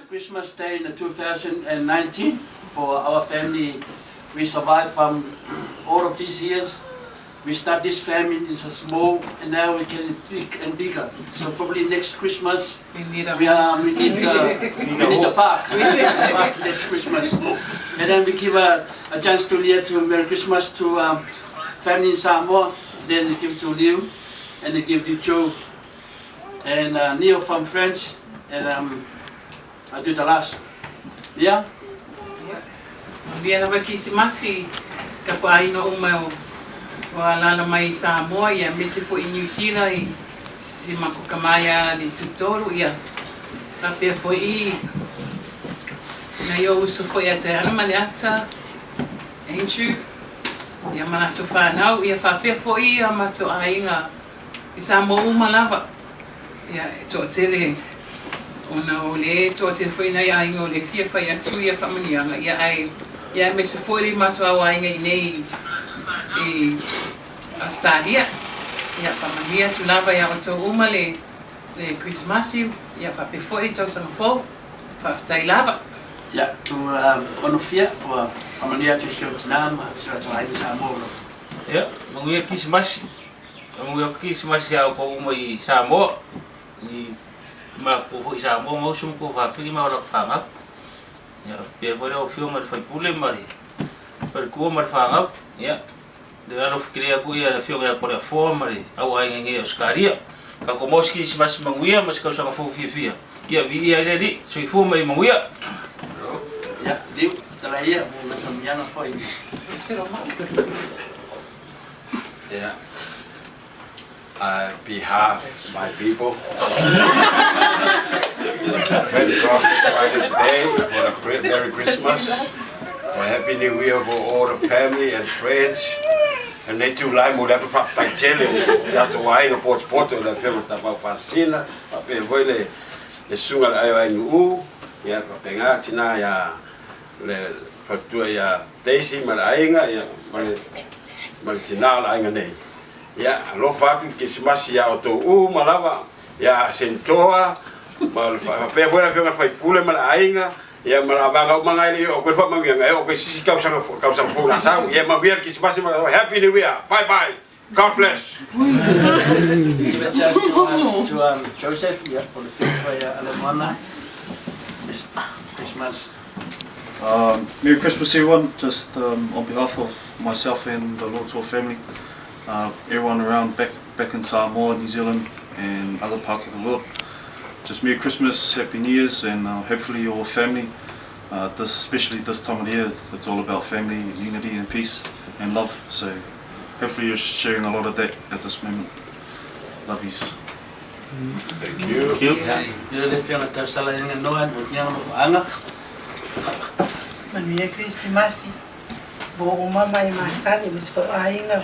Christmas Day in 2019 for our family. We survived from all of these years. We start this family is a small, and now we can big and bigger. So probably next Christmas We need a we need the park. We need the park next Christmas, and then we give a chance to Leah to Merry Christmas to family in Samoa. Then we give to Liu, and we give to Joe, and Neil from French, and I do the last. Yeah. Manuia lava le Kerisimasi ka po aiga uma o ua alaala mai i Samoa ia aemaise foi i Niu Sila i si makou ia le tutolu ia faapea foi nai ou uso foi ia Taiana ma Leata Andrew ia ma latou fanau ia faapea foi ia matou aiga i Samoa uma lava ia e toatele ona o le toatele foi nai aiga o le fia fai atu ia faamanuiaga ia ae ia aemaise foi le matou auaiga i nei i Australia ia faamanuia atu lava iā outou uma le Kerisimasi ia faapea foi tausaga fou faafetai lava. Yeah, to Onofia for faamanuia atu si ou tina ma si o latou aiga Samoa. Ia, manuia Kerisimasi. Manuia Kerisimasi ia outou uma i Samoa. I matou foi i Samoa ma uso ma tou fafine ma o latou fanau. Ia, faapea foi lau afioga i le faipule ma le faletua ma le fanau. Ia, le alofa tele atu ia le afioga ia Toleafoa ma le auaiga i nei Ausetalia. Tatou maua se Kerisimasi manuia ma se tausaga fou fiafia. Ia, viia ai le Alii, soifua ma ia manuia. Yeah, Liu, talaia mo le faamanuiaga foi. Yeah. On behalf of my people, thank God for today for the great Merry Christmas, for Happy New Year for all the family and friends. And nei tū lai mo le atu faafetai tele i tatou aiga potopoto i le afioga Taupau Faasisina, faapea foi le susuga le aio ai Nu'u, ia faapena tina ia le faletua ia Daisy ma le aiga, ia ma le tina o le aiga nei. Ia, alofa atu le Kerisimasi iā outou uma lava, ia Senitoa, ma le faapea foi le afioga i le faipule ma le aiga, ia ma le avaga uma na e le i oo atu ai le faamanuiaga, e oo atu i se isi tausaga tausaga fou la sau. Ia manuia le Kerisimasi ma Happy New Year. Bye bye. God bless. Give a chance to Joseph, yeah, for the fifth for Alemoana. Christmas. Merry Christmas, everyone. Just on behalf of myself and the Lotoa family, everyone around back in Samoa, New Zealand, and other parts of the world. Just Merry Christmas, Happy New Year's, and hopefully your family. This, especially this time of the year, it's all about family, unity, and peace and love. So hopefully you're sharing a lot of that at this moment. Love yous. Thank you. Thank you. Yeah, ia le afioga Tausala i Noa, mo tia no anga. Manuia Kerisimasi, bo uma mai masani aemaise foi o aiga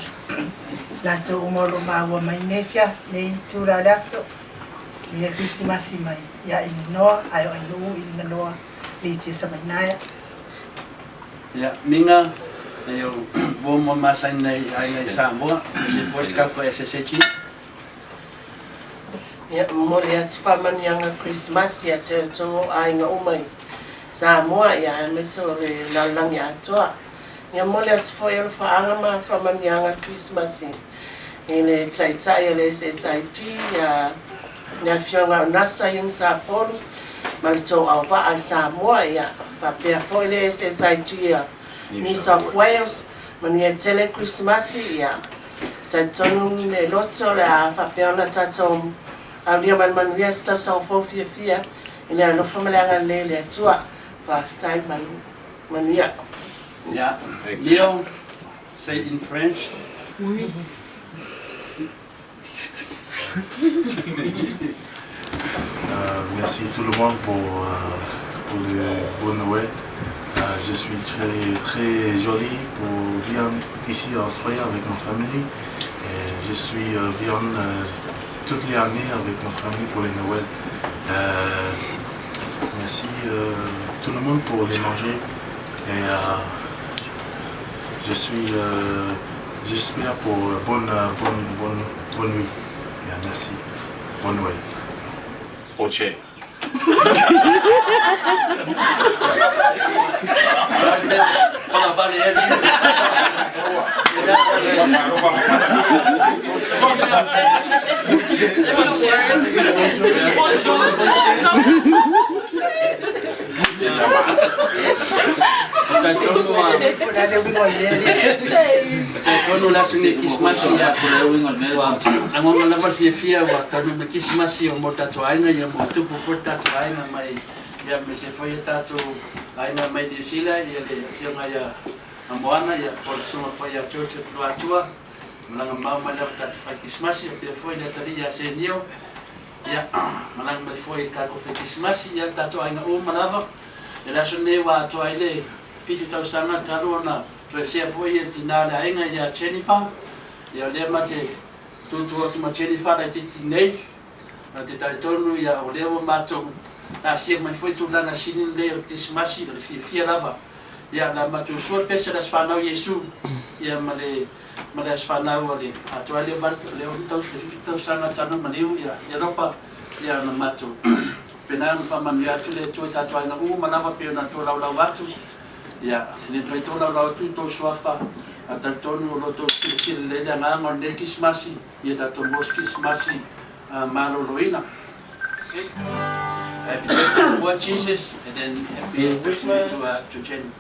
latou uma o lo o maua mai nei fia nei itula o le aso. Manuia Kerisimasi mai ia Inoa ae o Ainuu i Liganoa Litia Savainaea. Ia, minga, e o mo mo masani nei aiga i Samoa, se foi te kako SSH. Ia, momoli atu faamanuiaga Kerisimasi ia te outou o aiga uma i Samoa ia aemaise o le lalolagi atoa. Ia momoli atu foi o le faaga ma faamanuiaga Kerisimasi i le taitai o le SSIG ia le afioga o Nasa Young Sapolu ma le tou auvaa i Samoa ia faapea foi le SSIG ia New South Wales manuia tele Kerisimasi ia talitonu le loto o le a faapea ona tatou aulia ma le manuia se tausaga fou fiafia i le alofa ma le agalelei o le Atua. Faafetai manuia. Yeah. Leo, say in French. Oui. Merci tout le monde pour le bon Noël. Je suis très, très joli pour venir ici à Australie avec ma famille. Et je suis viens toutes les années avec ma famille pour les Noël. Merci tout le monde pour les manger. Et j'espère pour bonne, bonne, bonne, bonne nuit. Et merci. Bon Noël. Oche. Talitonu le aso lenei Kerisimasi ia ua lagona lava le fiafia ua taunuu mai le Kerisimasi mo le tatou aiga ia ma ua tupu foi le tatou aiga mai ia aemaise foi o tatou aiga mai Niu Sila ia le afioga ia Moana ia po o le susuga foi ia Joseph Luatua malaga mamao mai lava tatou fai Kerisimasi faapea foi le atalii ia Senio ia malaga mai foi i le tatou fai Kerisimasi ia le tatou aiga uma lava. I le aso lenei ua atoa ai le 7 tausaga talu ona toesea foi le tina o le aiga ia Jennifer. Ia o lea ma te tutu atu ma Jennifer laitiiti nei. Ou te talitonu ia o lea ua matou asia mai foi tulaga sili lelei o le Kerisimasi o le fiafia lava. Ia na matou sua le pese o le aso fanau Iesu ia ma le ma le aso fanau o le atoa ai le 6 tausaga talu maliu ia Eropa ia na matou Pena ona faamanuia atu le Atua i tatou aiga uma lava pei ona tolaulau atu. Ia, e le toe tolaulau atu i tou suafa, a talitonu o lo outou silasila lelei le agaga o lenei Kerisimasi, ia tatou maua se Kerisimasi maloloina. Okay. Happy birthday to Jesus and then happy birthday to Jenny.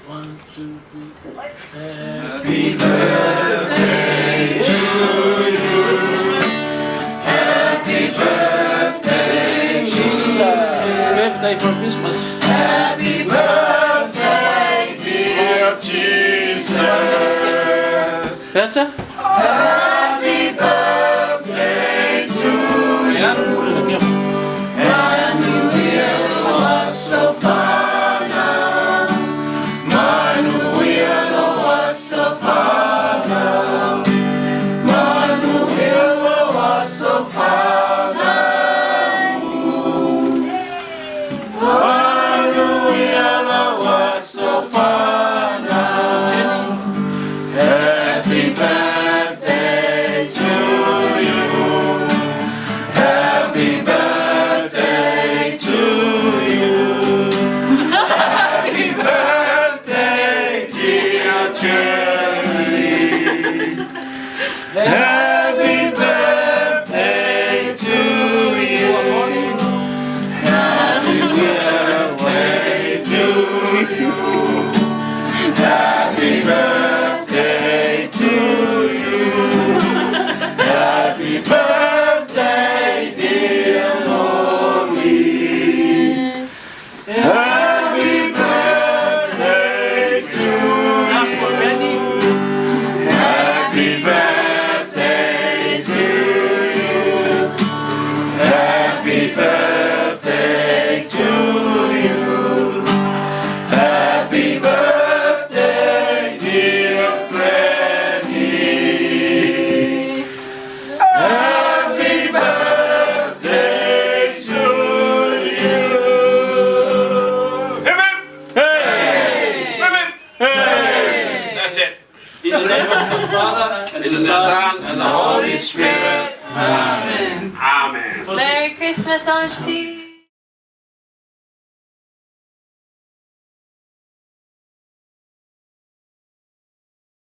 1, 2, 3. Happy birthday to you. Happy birthday to you. Birthday for Christmas. Happy birthday, dear Jesus. That's it. Happy birthday to you. Happy birthday to you. Happy birthday to you. Happy birthday, dear Jerry. Happy birthday to you. Happy birthday to you. Happy birthday to you. Happy birthday, dear Molly. Happy birthday to Last for Randy. Happy birthday to you. Happy birthday to you. Happy birthday, dear Granny. Happy birthday to you. Hip hip! Hey! Hip hip! Hey! That's it. In the name of the Father and In the the Son Son and the Holy Spirit. Amen. Amen. Merry Christmas, Auntie.